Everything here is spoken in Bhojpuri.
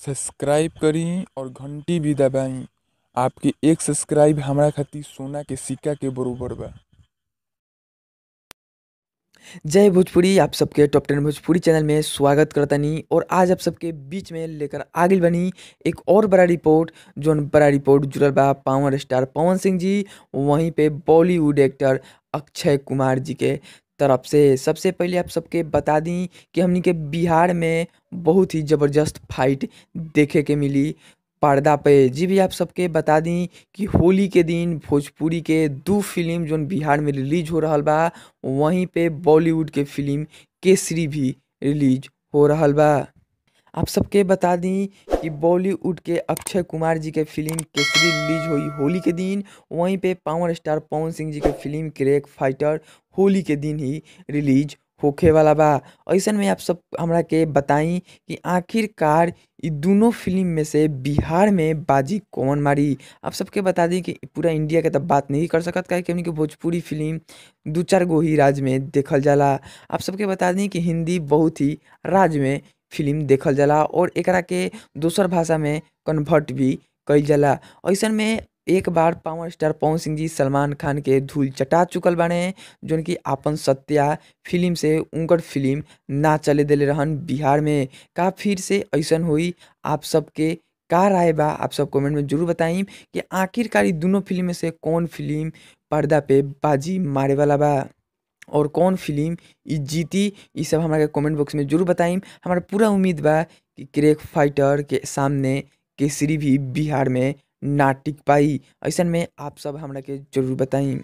सब्सक्राइब करी और घंटी भी दबाई। आपके एक सब्सक्राइब हमरा खातिर सोना के सिक्का के बरोबर बा। जय भोजपुरी, आप सबके टॉप 10 भोजपुरी चैनल में स्वागत करतनी। और आज आप सबके बीच में लेकर आगिल बनी एक और बड़ा रिपोर्ट, जोन बड़ा रिपोर्ट जुड़ल बा पावर स्टार पवन सिंह जी, वहीं पे बॉलीवुड एक्टर अक्षय कुमार जी के तरफ से। सबसे पहले आप सबके बता दी कि हमनी के बिहार में बहुत ही ज़बरदस्त फाइट देखे के मिली पर्दा पे। जी भी आप सबके बता दी कि होली के दिन भोजपुरी के दो फिल्म जोन बिहार में रिलीज हो रहा बा, वहीं पे बॉलीवुड के फिल्म केसरी भी रिलीज हो रहा बा। आप सबके बता दी कि बॉलीवुड के अक्षय कुमार जी के फिल्म केसरी रिलीज हुई होली के दिन, वहीं पे पावर स्टार पवन सिंह जी के फिल्म क्रेक फाइटर होली के दिन ही रिलीज होखे वाला बा। ऐसन में आप सब हमरा के बताई कि आखिरकार इ दोनों फिल्म में से बिहार में बाजी कौन मारी। आप सबके बता दी कि पूरा इंडिया के तब बात नहीं कर सकत, काहे कि हमनी के भोजपुरी फिल्म 2-4 गो ही राज्य में देखल जाला। आप सबके बता दी कि हिंदी बहुत ही राज्य में फिल्म देखल जाला और एकरा के दोसर भाषा में कन्वर्ट भी कइल जाला। ऐसन में एक बार पावर स्टार पवन सिंह जी सलमान खान के धूल चटा चुकल बाने, जोन की आपन सत्या फिल्म से उनकर फिल्म ना चले देले रहन बिहार में। का फिर से ऐसन होई? आप सबके का राय बा, आप सब कमेंट में जरूर बताई कि आखिरकार दोनों फिल्म में से कौन फिल्म पर्दा पे बाजी मारे वाला बा और कौन फिल्म इ जीती। ये सब हमारे कमेंट बॉक्स में जरूर बताई। हमारा पूरा उम्मीद बा कि क्रेक फाइटर के सामने केसरी भी बिहार में ना टिक पाई। ऐसन में आप सब हमरा के जरूर बताई।